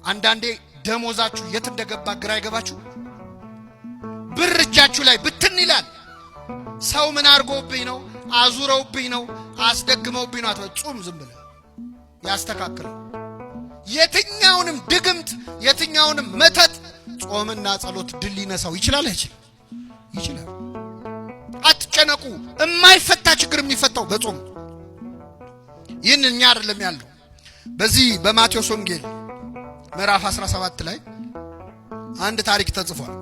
አንዳንዴ ደሞዛችሁ የት እንደገባ ግራ ይገባችሁ። ብር እጃችሁ ላይ ብትን ይላል። ሰው ምን አድርጎብኝ ነው፣ አዙረውብኝ ነው፣ አስደግመውብኝ ነው አትበል። ጹም፣ ዝም ብለህ ያስተካክለው። የትኛውንም ድግምት የትኛውንም መተት ጾምና ጸሎት ድል ሊነሳው ይችላል። አይችልም? ይችላል። አትጨነቁ። የማይፈታ ችግር የሚፈታው በጾም። ይህን እኛ አይደለም ያለው። በዚህ በማቴዎስ ወንጌል ምዕራፍ 17 ላይ አንድ ታሪክ ተጽፏል።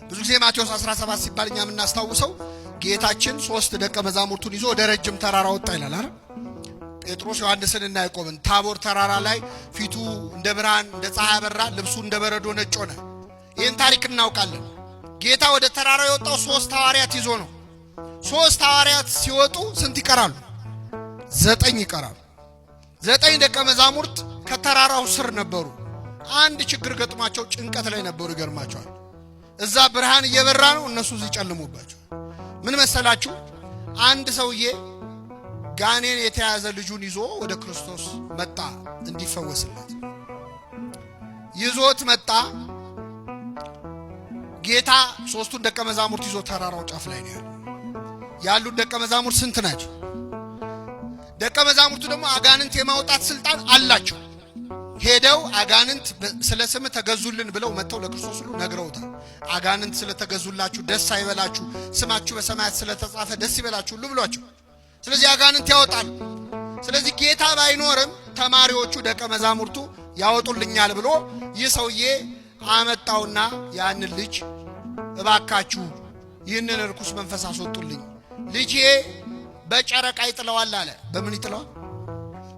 ብዙ ጊዜ ማቴዎስ 17 ሲባል እኛ የምናስታውሰው ጌታችን ሶስት ደቀ መዛሙርቱን ይዞ ወደ ረጅም ተራራ ወጣ ይላል አይደል? ጴጥሮስ ዮሐንስንና ያዕቆብን ታቦር ተራራ ላይ ፊቱ እንደ ብርሃን እንደ ፀሐይ አበራ፣ ልብሱ እንደ በረዶ ነጭ ሆነ። ይህን ታሪክ እናውቃለን። ጌታ ወደ ተራራው የወጣው ሶስት ሐዋርያት ይዞ ነው። ሶስት ሐዋርያት ሲወጡ ስንት ይቀራሉ? 9 ይቀራሉ። 9 ደቀ መዛሙርት ከተራራው ስር ነበሩ። አንድ ችግር ገጥሟቸው ጭንቀት ላይ ነበሩ። ይገርማቸዋል። እዛ ብርሃን እየበራ ነው፣ እነሱ እዚህ ጨልሞባቸው። ምን መሰላችሁ? አንድ ሰውዬ ጋኔን የተያዘ ልጁን ይዞ ወደ ክርስቶስ መጣ እንዲፈወስለት። ይዞት መጣ። ጌታ ሶስቱን ደቀ መዛሙርት ይዞ ተራራው ጫፍ ላይ ነው ያለው። ያሉት ደቀ መዛሙርት ስንት ናቸው? ደቀ መዛሙርቱ ደግሞ አጋንንት የማውጣት ስልጣን አላቸው። ሄደው አጋንንት ስለ ስም ተገዙልን ብለው መጥተው ለክርስቶስ ሁሉ ነግረውታል። አጋንንት ስለተገዙላችሁ ደስ አይበላችሁ፣ ስማችሁ በሰማያት ስለተጻፈ ደስ ይበላችሁ ሁሉ ብሏቸው። ስለዚህ አጋንንት ያወጣል። ስለዚህ ጌታ ባይኖርም ተማሪዎቹ ደቀ መዛሙርቱ ያወጡልኛል ብሎ ይህ ሰውዬ አመጣውና ያንን ልጅ እባካችሁ ይህንን ርኩስ መንፈስ አስወጡልኝ፣ ልጄ በጨረቃ ይጥለዋል አለ። በምን ይጥለዋል?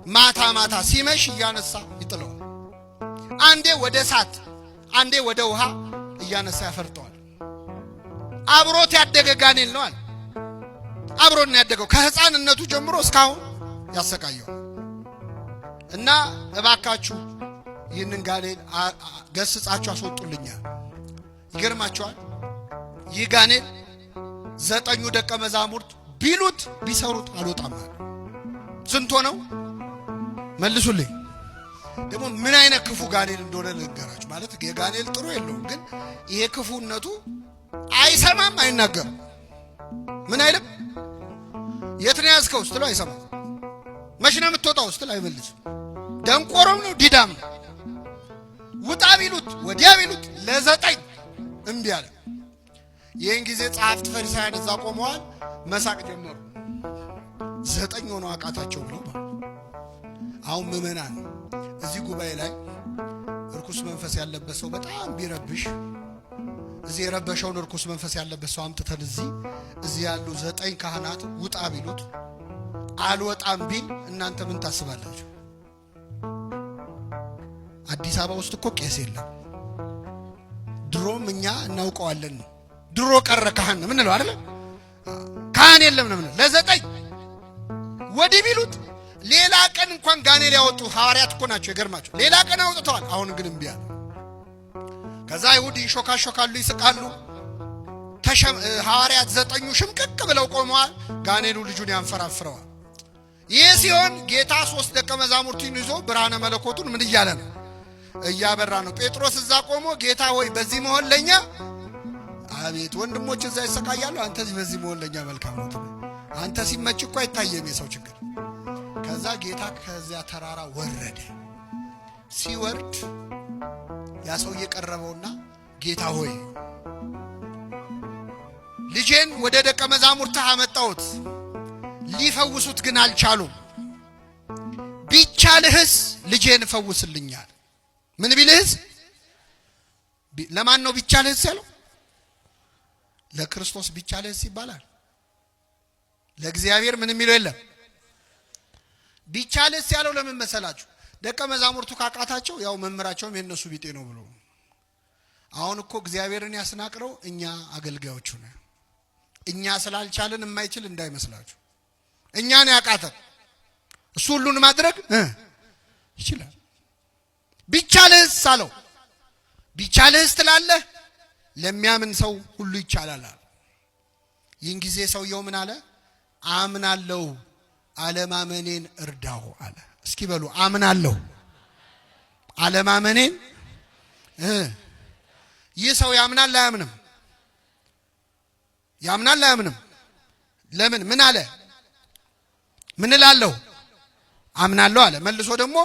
ማታ ማታ ሲመሽ እያነሳ ይጥለዋል። አንዴ ወደ እሳት አንዴ ወደ ውሃ እያነሳ ያፈርጠዋል። አብሮት ያደገ ጋኔል ነው አለ። አብሮት ነው ያደገው ከሕፃንነቱ ጀምሮ እስካሁን ያሰቃየው እና እባካችሁ ይህንን ጋኔን ገስጻችሁ አስወጡልኛል። ይገርማችኋል። ይህ ጋኔን 9ኙ ደቀ መዛሙርት ቢሉት ቢሰሩት አልወጣም አለ። ስንት ሆነው? መልሱልኝ። ደግሞ ምን አይነት ክፉ ጋኔል እንደሆነ ልንገራችሁ። ማለት የጋኔል ጥሩ የለውም፣ ግን ይሄ ክፉነቱ አይሰማም፣ አይናገርም። ምን አይልም። የት ነው ያዝከው ስትለው አይሰማም። መች ነው የምትወጣው ስትለው አይመልስም። ደንቆሮም ነው ዲዳም ነው። ውጣ ቢሉት ወዲያ ቢሉት ለ9 እምቢ አለ። ይህን ጊዜ ጸሐፍት ፈሪሳውያን እዛ ቆመዋል፣ መሳቅ ጀመሩ። 9 ሆነው አቃታቸው ብለው። አሁን ምዕመናን እዚህ ጉባኤ ላይ እርኩስ መንፈስ ያለበት ሰው በጣም ቢረብሽ እዚህ የረበሸውን እርኩስ መንፈስ ያለበት ሰው አምጥተን እዚህ ያሉ 9 ካህናት ውጣ ቢሉት አልወጣም ቢል እናንተ ምን ታስባላችሁ? አዲስ አበባ ውስጥ እኮ ቄስ የለም። ድሮም እኛ እናውቀዋለን ነው። ድሮ ቀረ ካህን ነው ምንለው አይደለ? ካህን የለም ነው ምንለው። ለ9 ወዲህ ቢሉት ሌላ ቀን እንኳን ጋኔል ያወጡ ሐዋርያት እኮ ናቸው። ይገርማቸው። ሌላ ቀን አውጥተዋል። አሁን ግን እምቢ አለ። ከዛ አይሁድ ይሾካሾካሉ፣ ይስቃሉ። ሐዋርያት 9ኙ ሽምቅቅ ብለው ቆመዋል። ጋኔሉ ልጁን ያንፈራፍረዋል። ይህ ሲሆን ጌታ 3 ደቀ መዛሙርቱን ይዞ ብርሃነ መለኮቱን ምን እያለ ነው? እያበራ ነው። ጴጥሮስ እዛ ቆሞ ጌታ ሆይ በዚህ መሆን ለኛ አቤት፣ ወንድሞች እዛ ይሰቃያሉ፣ አንተ በዚህ መሆን ለኛ መልካም ነው። አንተ ሲመች እኮ አይታየም የሰው ችግር። ከዛ ጌታ ከዚያ ተራራ ወረደ። ሲወርድ ያ ሰው እየቀረበውና ጌታ ሆይ ልጄን ወደ ደቀ መዛሙርትህ አመጣሁት፣ ሊፈውሱት ግን አልቻሉም። ቢቻልህስ ልጄን ፈውስልኛል። ምን ቢልህስ? ለማን ነው ቢቻልህስ ያለው? ለክርስቶስ ቢቻልህስ ይባላል። ለእግዚአብሔር ምን የሚለው የለም። ቢቻልህስ ያለው ለምን መሰላችሁ? ደቀ መዛሙርቱ ካቃታቸው ያው መምህራቸውም የነሱ ቢጤ ነው ብሎ። አሁን እኮ እግዚአብሔርን ያስናቅረው እኛ አገልጋዮቹ ነን። እኛ ስላልቻልን የማይችል እንዳይመስላችሁ። እኛን ያቃተን እሱ ሁሉን ማድረግ ይችላል። ቢቻልህስ አለው። ቢቻልህስ ትላለህ፣ ለሚያምን ሰው ሁሉ ይቻላል አለ። ይህን ጊዜ ሰውየው ምን አለ? አምናለሁ፣ አለማመኔን እርዳው አለ። እስኪ በሉ አምናለሁ፣ አለማመኔን። ይህ ሰው ያምናል አያምንም? ያምናል አያምንም? ለምን ምን አለ? ምን እላለሁ? አምናለሁ አለ። መልሶ ደግሞ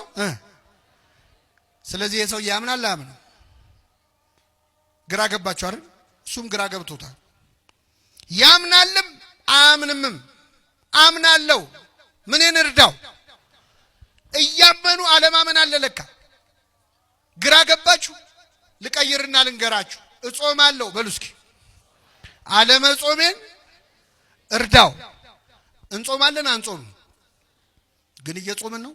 ስለዚህ የሰው ያምናል አያምንም? ግራ ገባችሁ አይደል? እሱም ግራ ገብቶታል። ያምናልም አያምንምም። አምናለሁ ምንን እርዳው? እያመኑ አለማመን አለ ለካ። ግራ ገባችሁ? ልቀይርና ልንገራችሁ። እጾማለሁ በሉ እስኪ። አለመጾሜን እርዳው። እንጾማለን አንጾም? ግን እየጾምን ነው።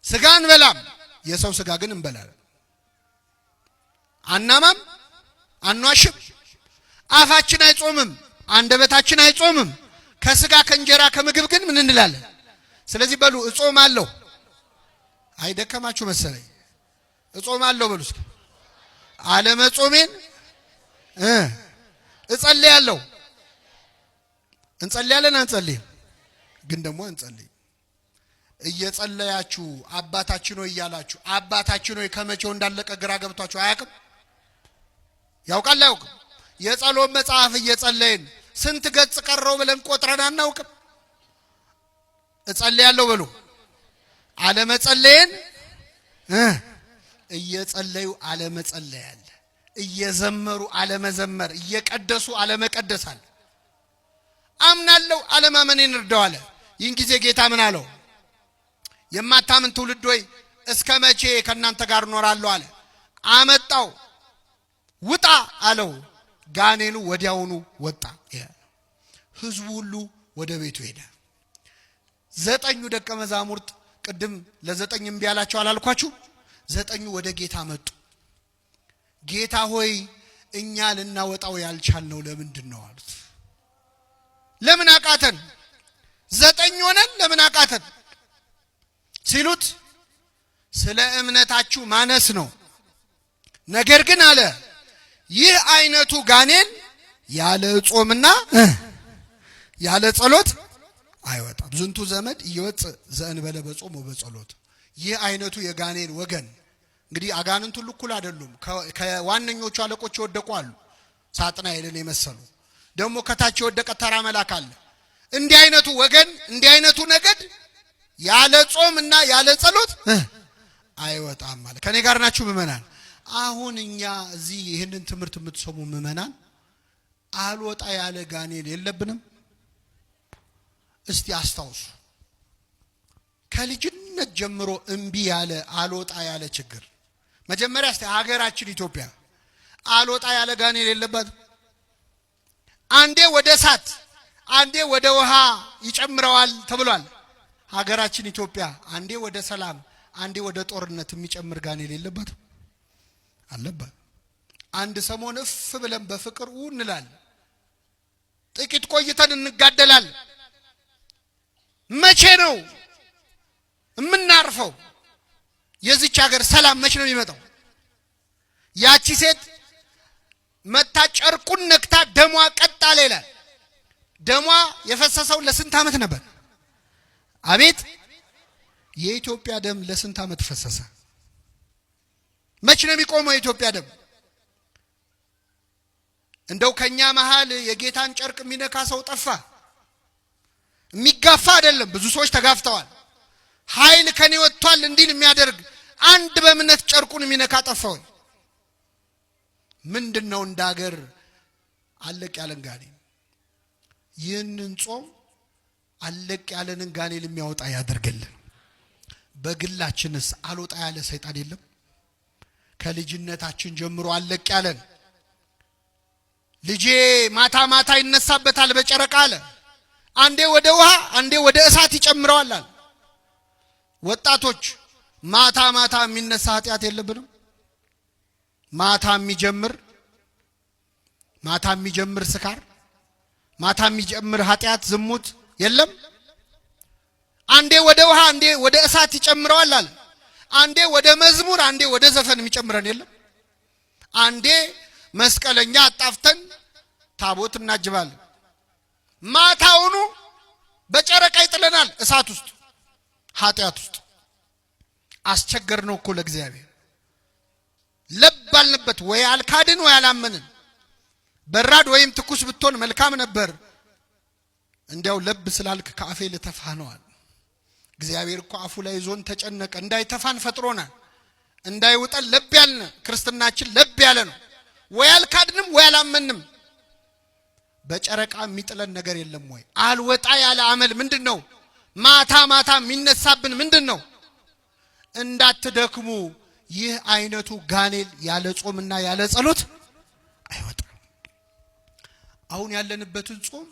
ስጋ እንበላም፣ የሰው ስጋ ግን እንበላለን። አናማም፣ አንዋሽም። አፋችን አይጾምም፣ አንደበታችን አይጾምም። ከስጋ ከእንጀራ ከምግብ ግን ምን እንላለን? ስለዚህ በሉ እጾማለሁ። አይደከማችሁ መሰለኝ። እጾማለሁ በሉ እስኪ። አለመጾሜን እጸልያለሁ። እንጸልያለን አንጸልይም? ግን ደግሞ አንጸልይም። እየጸለያችሁ አባታችን ሆይ እያላችሁ አባታችን ሆይ ከመቼው እንዳለቀ ግራ ገብቷችሁ አያውቅም? ያውቃል አያውቅም? የጸሎት መጽሐፍ እየጸለይን ስንት ገጽ ቀረው ብለን ቆጥረን አናውቅም። እጸልያለሁ በሉ። አለመጸለይን እየጸለዩ አለመጸለይ አለ። እየዘመሩ አለመዘመር፣ እየቀደሱ አለመቀደስ አለ። አምናለሁ አለማመኔን እርዳው አለ። ይህን ጊዜ ጌታ ምን አለው? የማታምን ትውልድ ሆይ እስከ መቼ ከእናንተ ጋር እኖራለሁ አለ። አመጣው፣ ውጣ አለው። ጋኔኑ ወዲያውኑ ወጣ። ህዝቡ ሁሉ ወደ ቤቱ ሄደ። ዘጠኙ ደቀ መዛሙርት ቅድም ለዘጠኝ እምቢ አላቸው አላልኳችሁ? ዘጠኙ ወደ ጌታ መጡ። ጌታ ሆይ እኛ ልናወጣው ያልቻልነው ለምንድን ነው አሉት። ለምን አቃተን? ዘጠኝ ሆነን ለምን አቃተን ሲሉት ስለ እምነታችሁ ማነስ ነው። ነገር ግን አለ ይህ አይነቱ ጋኔን ያለ ጾምና ያለ ጸሎት አይወጣም። ዝንቱ ዘመድ ኢይወፅእ ዘእንበለ በጾም ወበጸሎት። ይህ አይነቱ የጋኔን ወገን እንግዲህ አጋንንት ሁሉ እኩል አይደሉም። ከዋነኞቹ አለቆች የወደቁ አሉ፣ ሳጥናኤልን የመሰሉ ደግሞ ከታች የወደቀ ተራ መልአክ አለ። እንዲህ አይነቱ ወገን እንዲህ አይነቱ ነገድ ያለ ጾም እና ያለ ጸሎት አይወጣም ማለት። ከኔ ጋር ናችሁ ምእመናን? አሁን እኛ እዚህ ይህንን ትምህርት የምትሰሙ ምእመናን አልወጣ ያለ ጋኔን የለብንም? እስቲ አስታውሱ። ከልጅነት ጀምሮ እምቢ ያለ አልወጣ ያለ ችግር መጀመሪያ እስቲ ሀገራችን ኢትዮጵያ አልወጣ ያለ ጋኔን የለባት? አንዴ ወደ እሳት አንዴ ወደ ውሃ ይጨምረዋል ተብሏል። ሀገራችን ኢትዮጵያ አንዴ ወደ ሰላም አንዴ ወደ ጦርነት የሚጨምር ጋኔን የለባት? አለባት። አንድ ሰሞን እፍ ብለን በፍቅር እንላለን። ጥቂት ቆይተን እንጋደላለን። መቼ ነው የምናርፈው? የዚች ሀገር ሰላም መቼ ነው የሚመጣው? ያቺ ሴት መታ ጨርቁን ነክታ ደሟ ቀጥ አለ ይላል። ደሟ የፈሰሰው ለስንት ዓመት ነበር? አቤት የኢትዮጵያ ደም ለስንት ዓመት ፈሰሰ? መቼ ነው የሚቆመው የኢትዮጵያ ደም? እንደው ከኛ መሃል የጌታን ጨርቅ የሚነካ ሰው ጠፋ? የሚጋፋ አይደለም። ብዙ ሰዎች ተጋፍተዋል። ኃይል ከኔ ወጥቷል እንዲል የሚያደርግ አንድ በእምነት ጨርቁን የሚነካ ጠፋው። ምንድን ነው እንደ ሀገር አለቅ ያለን ጋኔን? ይህንን ጾም አለቅ ያለንን ጋኔን የሚያወጣ ያደርግልን። በግላችንስ አልወጣ ያለ ሰይጣን የለም? ከልጅነታችን ጀምሮ አለቅ ያለን ልጄ ማታ ማታ ይነሳበታል በጨረቃ አለ። አንዴ ወደ ውሃ አንዴ ወደ እሳት ይጨምረዋል አለ። ወጣቶች ማታ ማታ የሚነሳ ኃጢአት የለብንም? ማታ የሚጀምር ማታ የሚጀምር ስካር፣ ማታ የሚጀምር ኃጢአት፣ ዝሙት የለም? አንዴ ወደ ውሃ አንዴ ወደ እሳት ይጨምረዋል አለ። አንዴ ወደ መዝሙር አንዴ ወደ ዘፈን የሚጨምረን የለም? አንዴ መስቀለኛ አጣፍተን ታቦት እናጅባለን። ማታውኑ በጨረቃ ይጥለናል እሳት ውስጥ ኃጢአት ውስጥ። አስቸገር ነው እኮ ለእግዚአብሔር። ለብ አልንበት ወይ አልካድን ወይ አላመንን። በራድ ወይም ትኩስ ብትሆን መልካም ነበር፣ እንዲያው ለብ ስላልክ ከአፌ ልተፋህ ነዋል። እግዚአብሔር እኮ አፉ ላይ ይዞን ተጨነቀ። እንዳይተፋን ፈጥሮናል። እንዳይውጠን ለብ ያልነ ክርስትናችን ለብ ያለ ነው። ወይ አልካድንም ወይ አላመንም። በጨረቃ የሚጥለን ነገር የለም ወይ? አልወጣ ያለ አመል ምንድን ነው? ማታ ማታ የሚነሳብን ምንድን ነው? እንዳትደክሙ። ይህ አይነቱ ጋኔል ያለ ጾምና ያለ ጸሎት አይወጣም። አሁን ያለንበትን ጾም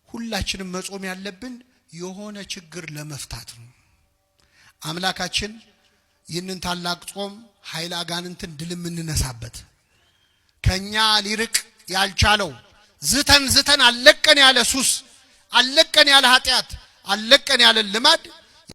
ሁላችንም መጾም ያለብን የሆነ ችግር ለመፍታት ነው። አምላካችን ይህንን ታላቅ ጾም ኃይለ አጋንንትን ድል የምንነሳበት፣ ከኛ ሊርቅ ያልቻለው፣ ዝተን ዝተን አለቀን ያለ ሱስ፣ አለቀን ያለ ኃጢአት፣ አለቀን ያለ ልማድ